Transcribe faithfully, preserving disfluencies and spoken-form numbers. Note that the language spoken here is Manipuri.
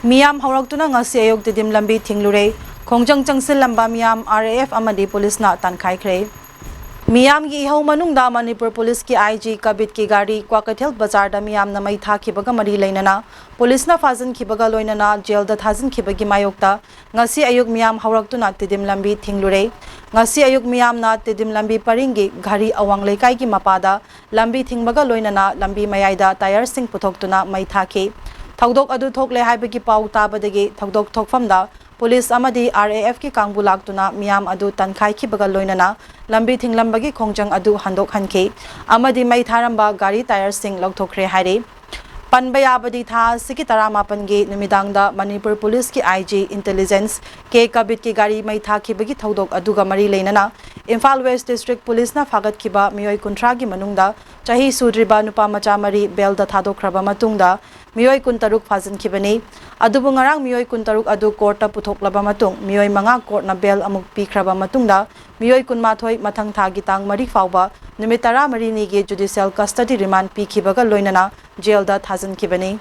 ꯃꯤꯌꯥꯝ ꯍꯧꯔꯛꯇꯨꯅ ꯉꯁꯤ ꯑꯌꯨꯛ ꯇꯤꯗꯤꯝ ꯂꯝꯕꯤ ꯊꯤꯡꯂꯨꯔꯦ꯫ ꯈꯣꯡꯖꯪ ꯆꯪꯁꯤꯜꯂꯝꯕ ꯃꯤꯌꯥꯝ R A F ꯑꯃꯗꯤ ꯄꯨꯂꯤꯁꯅ ꯇꯥꯟꯈꯥꯏꯈ꯭ꯔꯦ꯫ ꯃꯤꯌꯥꯝꯒꯤ ꯏꯍꯧ ꯃꯅꯨꯡꯗ ꯃꯅꯤꯄꯨꯔ ꯄꯨꯂꯤꯁꯀꯤ I G ꯀꯕꯤꯠꯀꯤ ꯒꯥꯔꯤ ꯀ꯭ꯋꯥꯀꯩꯊꯦꯜ ꯕꯖꯥꯔꯗ ꯃꯤꯌꯥꯝꯅ ꯃꯩ ꯊꯥꯈꯤꯕꯒ ꯃꯔꯤ ꯂꯩꯅꯅ ꯄꯨꯂꯤꯁꯅ ꯐꯥꯖꯤꯟꯈꯤꯕꯒ ꯂꯣꯏꯅꯅ ꯖꯦꯜꯗ ꯊꯥꯖꯤꯟꯈꯤꯕꯒꯤ ꯃꯥꯌꯣꯛꯇ ꯉꯁꯤ ꯑꯌꯨꯛ ꯃꯤꯌꯥꯝ ꯍꯧꯔꯛꯇꯨꯅ ꯇꯤꯗꯤꯝ ꯂꯝꯕꯤ ꯊꯤꯡꯂꯨꯔꯦ꯫ ꯉꯁꯤ ꯑꯌꯨꯛ ꯃꯤꯌꯥꯝꯅ ꯇꯤꯗꯤꯝ ꯂꯝꯕꯤ ꯄꯔꯤꯡꯒꯤ ꯘꯔꯤ ꯑꯋꯥꯡ ꯂꯩꯀꯥꯏꯒꯤ ꯃꯄꯥꯗ ꯂꯝꯕꯤ ꯊꯤꯡꯕꯒ ꯂꯣꯏꯅꯅ ꯂꯝꯕꯤ ꯃꯌꯥꯏꯗ ꯇꯥꯌꯔꯁꯤꯡ ꯄꯨꯊꯣꯛꯇꯨꯅ ꯃꯩ ꯊꯥꯈꯤ꯫ ꯊꯧꯗꯣꯛ ꯑꯗꯨ ꯊꯣꯛꯂꯦ ꯍꯥꯏꯕꯒꯤ ꯄꯥꯎ ꯇꯥꯕꯗꯒꯤ ꯊꯧꯗꯣꯛ ꯊꯣꯛꯐꯝꯗ ꯄꯨꯂꯤꯁ ꯑꯃꯗꯤ R A F ꯀꯤ ꯀꯥꯡꯕꯨ ꯂꯥꯛꯇꯨꯅ ꯃꯤꯌꯥꯝ ꯑꯗꯨ ꯇꯥꯟꯈꯥꯏꯈꯤꯕꯒ ꯂꯣꯏꯅꯅ ꯂꯝꯕꯤ ꯊꯤꯡꯂꯝꯕꯒꯤ ꯈꯣꯡꯖꯪ ꯑꯗꯨ ꯍꯟꯗꯣꯛꯍꯟꯈꯤ ꯑꯃꯗꯤ ꯃꯩ ꯊꯥꯔꯝꯕ ꯒꯥꯔꯤ ꯇꯥꯌꯔꯁꯤꯡ ꯂꯧꯊꯣꯛꯈ꯭ꯔꯦ ꯍꯥꯏꯔꯤ꯫ ꯄꯟꯕ ꯌꯥꯕꯗꯤ ꯊꯥ ꯑꯁꯤꯒꯤ ꯇꯔꯥꯃꯥꯄꯟꯒꯤ ꯅꯨꯃꯤꯗꯥꯡꯗ ꯃꯅꯤꯄꯨꯔ ꯄꯨꯂꯤꯁꯀꯤ I G Intelligence K ꯀꯕꯤꯠꯀꯤ ꯒꯥꯔꯤ ꯃꯩ ꯊꯥꯈꯤꯕꯒꯤ ꯊꯧꯗꯣꯛ ꯑꯗꯨꯒ ꯃꯔꯤ ꯂꯩꯅꯅ ꯏꯝꯐꯥꯜ West District ꯄꯨꯂꯤꯁꯅ ꯐꯥꯒꯠꯈꯤꯕ ꯃꯤꯑꯣꯏ ꯀꯨꯟꯊ꯭ꯔꯥꯒꯤ ꯃꯅꯨꯡꯗ ꯆꯍꯤ ꯁꯨꯗ꯭ꯔꯤꯕ ꯅꯨꯄꯥ ꯃꯆꯥ ꯃꯔꯤ ꯕꯦꯜꯗ ꯊꯥꯗꯣꯛꯈ꯭ꯔꯕ ꯃꯇꯨꯡꯗ ꯃꯤꯑꯣꯏ ꯀꯨꯟꯇꯔꯨꯛ ꯐꯥꯖꯤꯟꯈꯤꯕꯅꯤ꯫ ꯑꯗꯨꯕꯨ ꯉꯔꯥꯡ ꯃꯤꯑꯣꯏ ꯀꯨꯟꯇꯔꯨꯛ ꯑꯗꯨ ꯀꯣꯔꯠꯇ ꯄꯨꯊꯣꯛꯂꯕ ꯃꯇꯨꯡ ꯃꯤꯑꯣꯏ ꯃꯉꯥ ꯀꯣꯔꯠꯅ ꯕꯦꯜ ꯑꯃꯨꯛ ꯄꯤꯈ꯭ꯔꯕ ꯃꯇꯨꯡꯗ ꯃꯤꯑꯣꯏ ꯀꯨꯟꯃꯥꯊꯣꯏ ꯃꯊꯪ ꯊꯥꯒꯤ ꯇꯥꯡ ꯃꯔꯤ ꯐꯥꯎꯕ ꯅꯨꯃꯤꯠ ꯇꯔꯥꯃꯔꯤꯅꯤꯒꯤ ꯖꯨꯗꯤꯁꯤꯌꯦꯜ ꯀꯁꯇꯗꯤ ꯔꯤꯃꯥꯟ ꯄꯤꯈꯤꯕꯒ ꯂꯣꯏꯅꯅ ꯖꯦꯜꯗ ꯊꯥꯖꯤꯟꯈꯤꯕꯅꯤ꯫